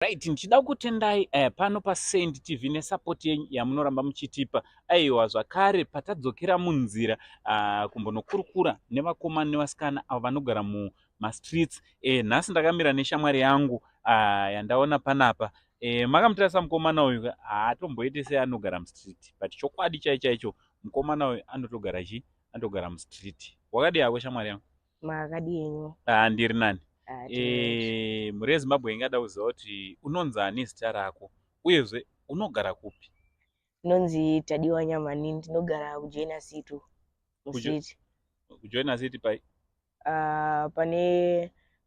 Right, ndichida kutendai pano paSaint TV nesupport yenyu yamunoramba muchitipa. Aiwa, zvakare patadzokera munzira kumbonokurukura nevakomana nevasikana avo vanogara mumastreets. Nhasi ndakamira neshamwari yangu yandaona panapa. Makamutarisa mukomana uyu, haatomboiti seanogara mustreet, but chokwadi chai chaicho mukomana uyu anotogara chi anotogara mustreet. Wakadii hako, shamwari yangu? Makadii henyu? Ndiri nani. Mhuri yeZimbabwe ingada kuziva kuti unonzani zita rako, uyezve unogara kupi? Ndinonzi Tadiwa Nyamani, ndinogara kuJoina City, mustreet. KuJoina City pai?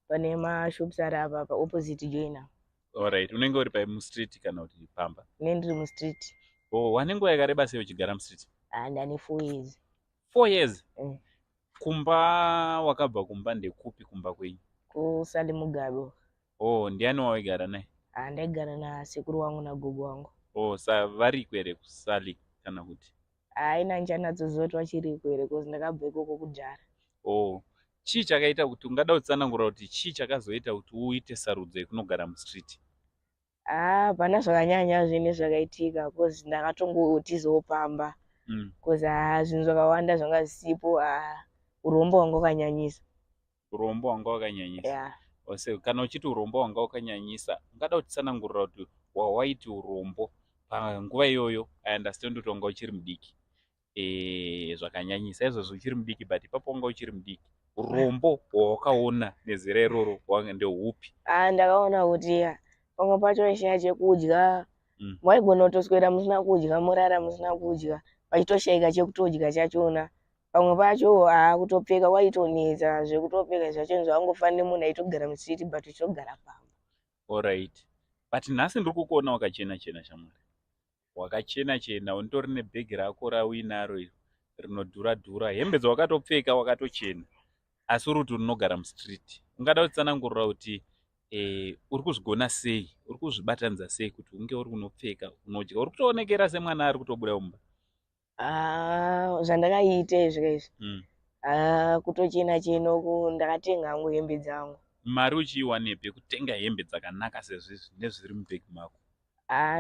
Pane mashops ari apa paopposite Joina. Alright, unenge uri pai, mustreet kana kuti pamba? Ndinenge ndiri mustreet. Oh, wane nguva yakareba sei uchigara mustreet? Ndane 4 years. 4 years? Mm. Kumba wakabva kumba ndekupi, kumba kwenyu? KuSally Mugabe. Oh, ndiani wawaigara naye? Ndaigara nasekuru wangu nagogo wangu. Oh, sa variko here kuSally kana kuti? Haina, nchanatsoziva kuti vachiriko here, 'cause ndakabva ikoko kudhara. Oh, chii chakaita kuti, ungada kutsanangura kuti chii chakazoita kuti uite sarudzo yekunogara mustreet? Hapana zvakanyanya zvine zvakaitika, 'cause ndakatongotizawo pamba, 'cause zvinhu zvakawanda zvanga zvisipo. Urombo hwanga hwakanyanyisa. Urombo hwanga hwakanyanyisa? Yeah. Ose kana uchiti urombo hwanga hwakanyanyisa, ungada kutitsanangurira kuti wawaiti urombo panguva iyoyo? I understand kuti wanga uchiri mudiki zvakanyanyisa izvozvo uchiri mudiki, but ipapo wanga uchiri mudiki, urombo hwawakaona nezera iroro ndeupi? Ndakaona kuti pamwe pacho waishaya chekudya. Waigona kutoswera musina kudya, morara musina kudya, pachitoshayika chekutodya chachona. Pamwe pacho kutopfeka kwaitonetsa, zvekutopfeka zvacho zvawangofanira munhu aitogara mustreet but uchitogara pamba. Alright, but nhasi ndiri kukuona wakachena chena, shamwari, wakachena chena, unotori nebhegi rako rauinaro iro rinodhura dhura, hembe dzawakatopfeka, wakatochena, asi uri kuti unogara mustreet. Ungada kutsanangurira kuti uri kuzvigona sei, uri kuzvibatanidza sei kuti unge uri unopfeka, unodya, uri kutoonekera semwana ari kutobuda mumba? Zvandakaita izvi kaizvi, kutochena chena uku, ndakatenga hangu hembe dzangu. Mari uchiiwanepi yekutenga hembe dzakanaka sezvizvi nezviri mubhegi mako?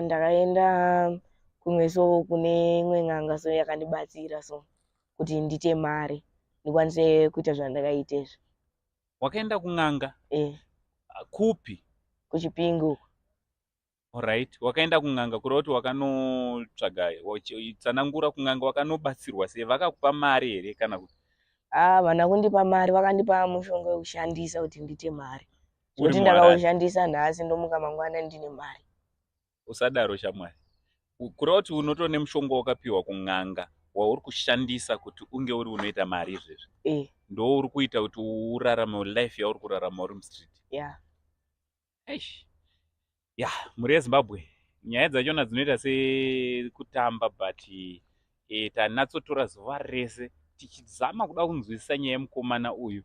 Ndakaenda kumwe, so kune imwe n'anga, so yakandibatsira so kuti ndiite mari, ndikwanise kuita zvandakaita izvi. Wakaenda kun'anga? Eh. Kupi? KuChipinge uku. Alright, wakaenda kun'anga, kureva kuti wakanotsvaga, tsanangura, kun'anga wakanobatsirwa sei? Vakakupa mari here kana kuti? Havana kundipa mari, vakandipa mushonga wekushandisa kuti ndiite mari. Uri Zvekuti muHarare? Ndakaushandisa nhasi, ndomuka mangwana ndine mari. Usadaro, shamwari. Kureva kuti unotone mushonga wakapiwa kun'anga wauri kushandisa kuti unge uri unoita mari izvezvi? Eh. Ndo uri kuita kuti urarame life yauri kurarama uri mustreet? Yeah. Eish. Ya, mhuri yeZimbabwe, nyaya dzachona dzinoita sekutamba, but tanatsotora zuva rese tichizama kuda kunzwisisa nyaya yemukomana uyu.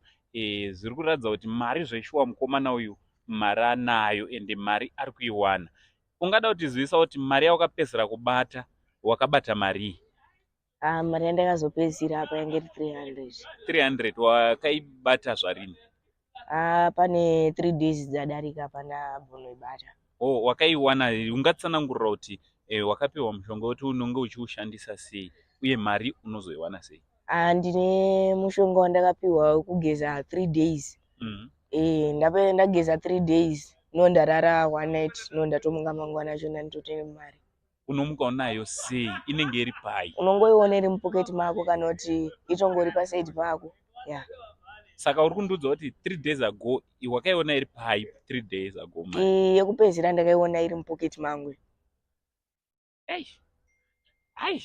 Zviri kuratidza kuti mari zveshuwa mukomana uyu mari anayo, ende mari ari kuiwana. Ungada kutizivisa kuti mari yawakapedzisira kubata, wakabata marii? Mari yandakazopedzisira apa yange iri 300. 300, wakaibata zvarini? Pane 3 days dzadarika pandabvonoibata. Oh, wakaiwana. Ungatsanangurira kuti wakapiwa mushonga wekuti unonge uchiushandisa sei, uye mari unozoiwana sei? Ndine mushonga wandakapiwa wekugeza 3 days. Ndageza 3 days, no ndarara one night, no ndatomuka mangwana achona nditotene mari. Unomuka unayo sei? Inenge iri pai? Unongoiona iri mupoketi mako kana kuti itongori paside pako, ya. Saka uri kundiudza kuti 3 days ago wakaiona iri pai, 3 days ago, mari? Iyi yekupedzisira ndakaiona iri mupoketi mangu. Ei ai,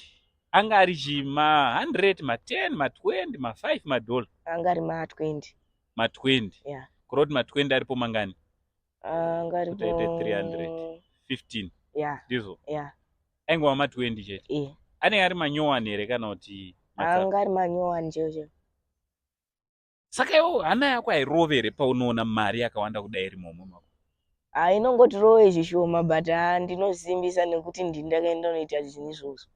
anga ari chii, ma100, ma10, ma20, ma5 madollar? Anga ari ma20. Ma20? Ya. Kureva kuti ma20 aripo mangani? Anga aripo Kuti aite 300. 15? Ya. Ndizvo? Ya. Aingova ma20 chete? E. Anenge ari manyowani here kana kuti matsapa? Anga ari manyowani chaiwo chaiwo. Saka iwo hana yako hairove here paunoona mari yakawanda kudai iri muhomwe mako? Inongoti rove zvishoma, but ndinosimbisa nekuti ndini ndakaenda unoita zvinhu izvozvo.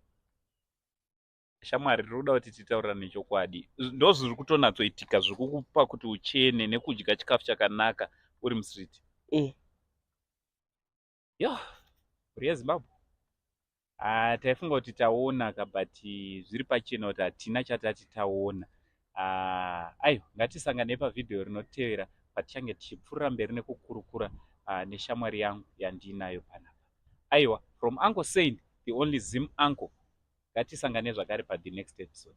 Shamwari, tiri kuda kuti titaurirane chokwadi. Ndo zviri kutonatsoitika zviri kukupa kuti uchene nekudya chikafu chakanaka uri mustreet? E. Yo, mhuri yeZimbabwe, ah, taifunga kuti taona ka, but zviri pachena kuti hatina chatati taona. Ah, aiwa, ngatisanganei pavhidhiyo rinotevera patichange tichipfuurira mberi nekukurukura neshamwari yangu yandiinayo panapa. Aiwa, from Uncle Saint, the only Zim uncle, ngatisanganei zvakare pa the next episode.